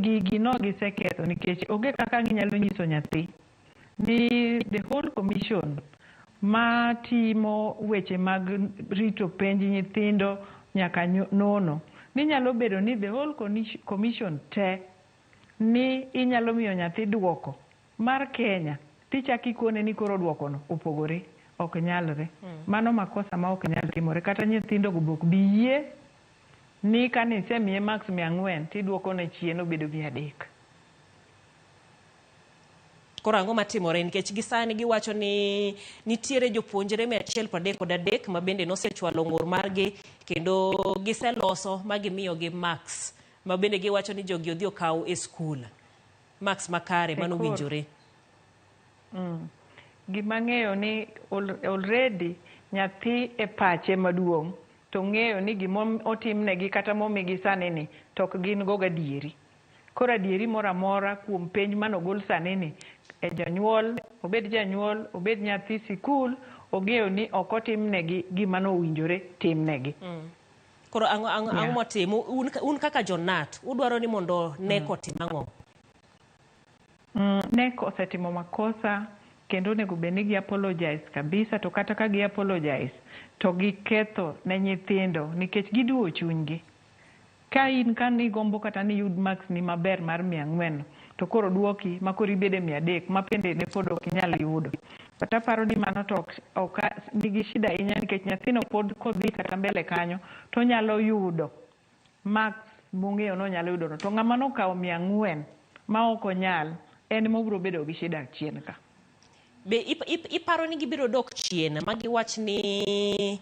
Gigi no giseketho nikech onge kaka ginyalo nyiso nyathi ni the whole commission matimo weche mag rito penj nyithindo nyaka nono ni nyalo bedo ni the whole commission te ni inyalo miyo nyathi duoko mar Kenya tichako ikone ni koro duokono opogore. Ok nyalre. Mano makosa ma ok nyal timore. Kata nyithindo go be ok bi yie ni kane isemiye marks 400 tiduokone chien obedo 300. Koro ang'o matimore? Nikech gisani giwacho ni nitiere jopuonjre 133 ma bende nosechwalo ng'ur margi kendo giseloso ma gimiyogi marks ma bende giwacho ni jogi odhi okaw e skul. Marks makare mano winjore. Gima ng'eyo ni already nyathi e pache maduong' to ng'eyo ni gima otimnegi kata momigi sani ni to ok gin go gadieri. Koro adieri moro amora kuom penj manogol sani ni e janyuol, obed janyuol, obed nyathi sikul, ong'eyo ni ok otimnegi gima nowinjore timnegi. Koro ang'o motim? Un kaka jonat, udwaro ni mondo NEC otim ang'o? NEC osetimo makosa kendo onego bed ni gi apologize kabisa, to kata ka gi apologize to giketho ne nyithindo nikech giduwo chunygi. Ka in ka nigombo kata ni yud marks ni maber mar 400 to koro duoki ma koro ibede 300 ma bende ne pod ok inyal yudo. But aparo ni mano to ok nigi shida ahinya nikech nyathino pod kodhi kata mbele kanyo to onyalo yudo marks mong'eyo ni onyalo yudo no. To ng'ama nokawo 400 ma ok onyal en mobiro bedo gi shida chien ka. Be iparo ni gibiro dok chien ma giwach ni